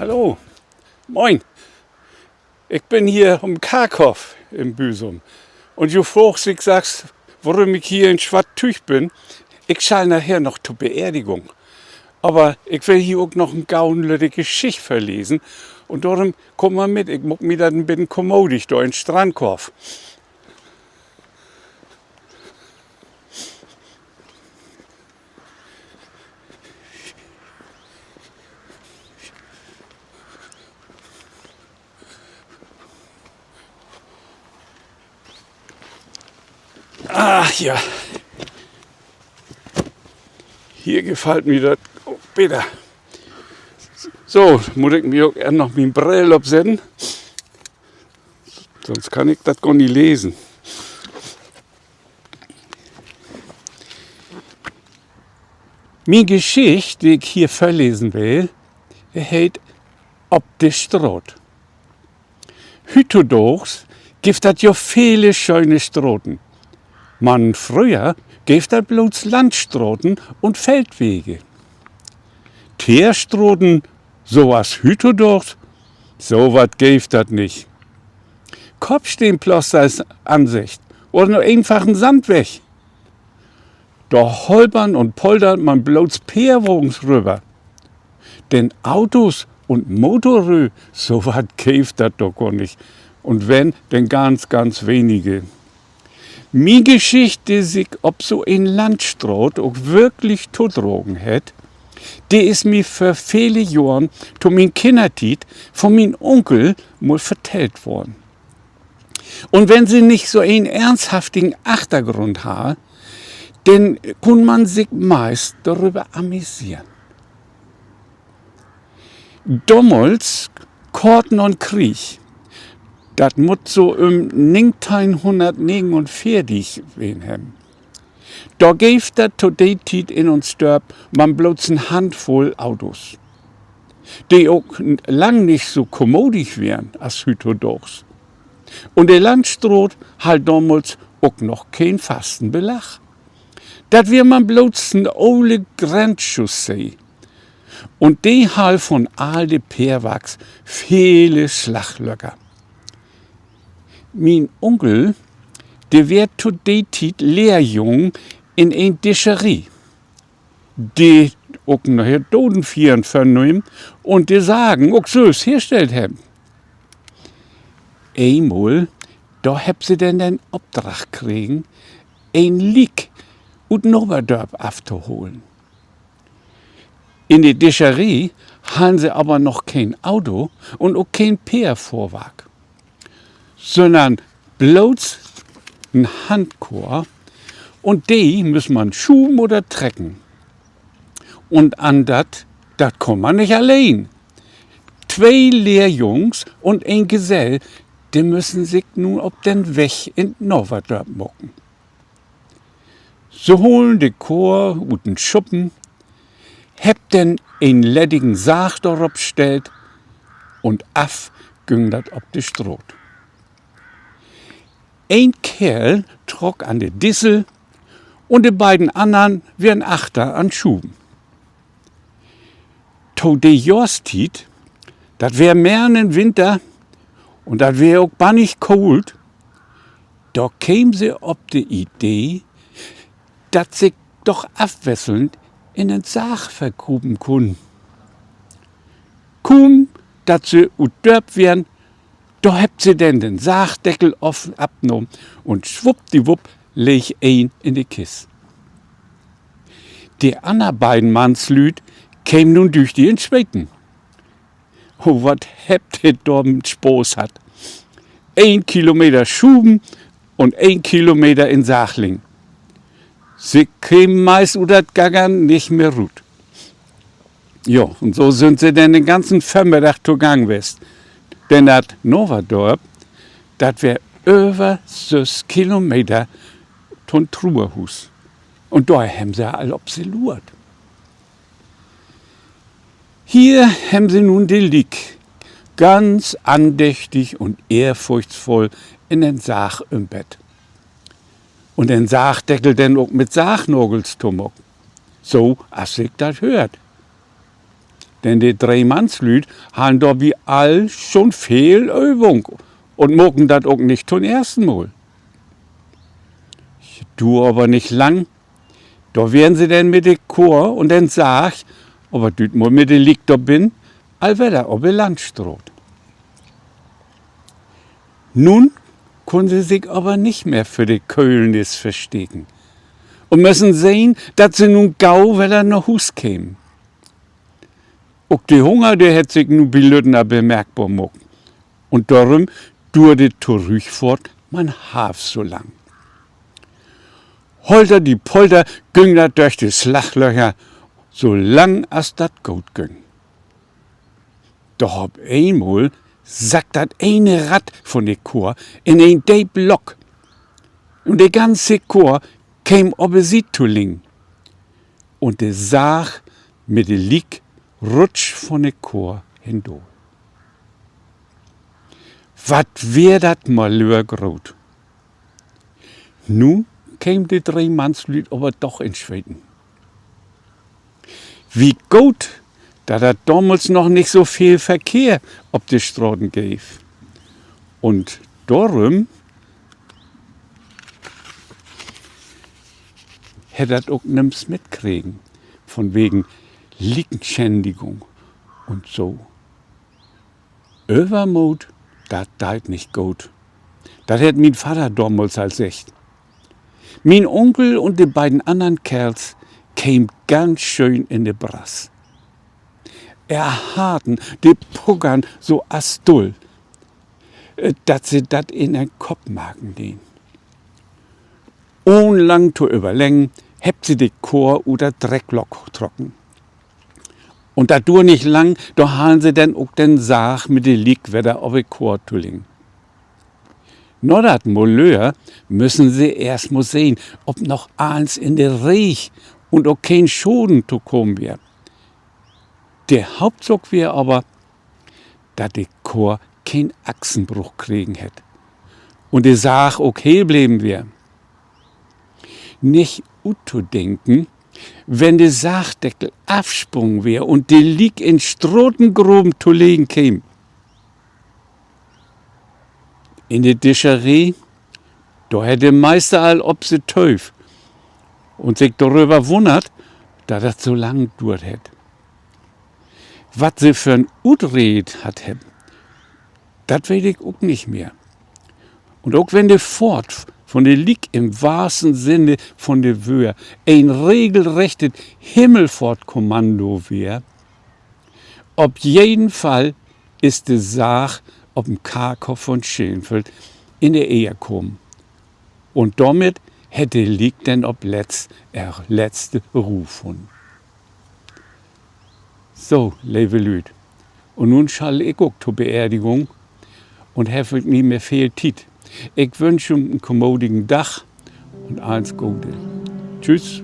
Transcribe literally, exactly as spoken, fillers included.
Hallo. Moin. Ik bün hier op'n Karkhoff in Büsum. Un ji fraagt sik sachs, worüm ik hier in swatt Tüüch bün. Ik schall naher noch to Beerdigung. Aver ik will hier ok noch en gau lütte Geschicht vörlesen. Un dorüm kaam man mit, ik maak mi dat en beten kommodig dor in Strandkorf. Ah, ja. Hier gefallt mi dat ok beter. So, mutt ik mi ok eer noch mien Brill opsetten. Sonst kann ik dat gor nich lesen. Mien Geschicht, de ik hier vörlesen will, heet Op de Straat. Hüüttodaags gifft dat jo vele schöne Straten. Man fröher geev dat blots Landstraten un Feldwege. Teerstraten, so as hüüttodaags, so wat geev dat nich. Koppsteenpflaster is anseggt, oder 'n eenfachen Sandweg. Dor holpert un poltert man blots Peerwagens röver. Denn Autos un Motorrööd, so wat geev dat doch gor nich. Un wenn, denn ganz, ganz wenige. Mien Geschicht, de sik op so en Landstraat ok würklich todragen hett, de is mi vör vele Johren to mien Kinnertiet von mien Unkel mal vertellt worrn. Un wenn se nich so en ernsthaftigen Achtergrund harr, denn kunn man sik meist doröver amüseren. Domals, kort na'n Krieg, dat mutt so üm negenteihnhunnertnegenunveertig ween hebben, dor geev dat to de Tiet in uns Dörp man blots en Handvull Autos, de ok lang nich so kommodig weren as hüüttodaags. Un de Landstraat harr domals ok noch keen fasten Belag. Dat weer man blots en ole Grenzchaussee. Un de harr von all de Peerwracks vele Slaglöcker. Mien Unkel, de weer to de Tiet Lehrjung in en Discherie, de ok naher Dodenfiern vörnehm un de Sagen ok sülvst herstellt hebben. Eenmal, dor hebbt se denn den Opdrag kregen, en Liek ut Naverdörp aftoholen. In de Discherie harrn se aver noch keen Auto un ok keen Peerfohrwark, sünnern blots en Handkoor, un de müss man schuven oder trecken. Un an dat, dat kunn man nich alleen. Twee Lehrjungs un en Gesell, de müssen sik nu op den Weg in Naverdörp maken. Se holen de Koor ut den Schuppen, hebbt denn en leddigen Sarg dorop stellt un af güng dat op de Straat. En Keerl trock an de Dissel un de beiden annern weren achter an Schuven. To de Johrstiet, dat weer merrn in Winter un dat weer ok bannig koolt, dor keem se op de Idee, dat se sik doch afwesselnd in en Sarg verkrupen kunnen. Kuum dat se ut Dörp weren, dor hebbt se denn den Sargdeckel af-, afnahmen un swuppdiwupp leeg een in de Kist. De anner beiden Mannslüüd kemen nu düchtig in Sweten. Oh, wat hebbt de dor 'n Spaaß hatt. Een Kilometer schuven un een Kilometer in Sarg liggen. Se kemen meist ut dat Gackern nich mehr rut. Jo, un so sünd se denn den ganzen Vörmiddag togang west. Denn dat Naverdörp, dat weer över söss Kilometer to'n Truerhuus. Un dor hebben se al op se luert. Hier hebben se nu de Liek ganz andächtig un ehrfurchtsvull in den Sarg ünbett un den Sargdeckel denn ok mit Sargnagels tomaakt, so as sik dat höört. Denn de dree Mannslüüd harrn dorbi all schon veel Övung un maken dat ok nich to'n eersten Mal. Duer aver nich lang, dor weren se denn mit de Koor un den Sarg, aver dütmal mit de Liek dor binnen, al wedder op de Landstraat. Nu kunnen se sik aver nich mehr för de Köhlnis versteken un müssen sehn, dat se nu gau wedder na Huus kemen. Ok de Hunger, de hett sik nu bilütten al bemerkbor maakt. Un dorüm duer de Torüchfohrt man half so lang. Holter di Polter güng dat dörch de Slaglöcher, so lang as dat goot güng. Doch op eenmal sack dat ene Rad von de Koor in en deep Lock. Un de ganze Koor keem op de Siet to liggen. Un de Sarg mit de Liek rutsch von de Koor hendaal. Wat weer dat Malöör groot. Nu kemen de dree Mannslüüd aver doch in Sweten. Wie goot, dat dat domals noch nich so veel Verkehr op de Straten geev. Un dorüm hett dat ok nüms mitkregen, von wegen Liekenschändigung un so. Övermoot, dat deit nich goot. Dat hett mien Vadder domals al seggt. Mien Unkel un de beiden annern Kerls keem ganz schöön in de Brass. Ehr Harten, de puckern so as dull, dat se dat in ehrn Kopp marken deen. Ahn lang to överleggen, hebbt se de Koor ut dat Drecklock trocken. Un dat duer nich lang, dor harrn se denn ok den Sarg mit de Liek wedder op de Koor to liggen. Na dat Malöör müssen se eerst mal sehn, of noch allens in de Reeg un ok keen Schaden to kamen weer. De Hauptsaak weer aver, dat de Koor keen Achsenbruch kregen hett un de Sarg ok heel bleven weer. Nich uttodenken, wenn de Sargdeckel afsprungen weer un de Liek in Stratengraven to liggen keem. In de Discheree, dor hett de Meister al op se töövt un sik doröver wunnert, dat dat so lang duert hett. Wat se för 'n Utreed hatt hebbt, dat weet ik ok nich mehr. Un ok wenn de Fohrt von de Liek in'n wahrsten Sinne von de Wöör en regelrechtet Himmelfohrtkommando weer, op jeden Fall is de Sarg op 'n Karkhoff von Schenefeld in de Eer kamen. Un dormit hett de Liek denn op letzt ehr letzte Ruh funnen. So, leve Lüüd, un nu schall ik ok to Beerdigung un heff nich mehr veel Tiet. Ik wünsch jo en kommodigen Dag un allens Gode. Tschüss.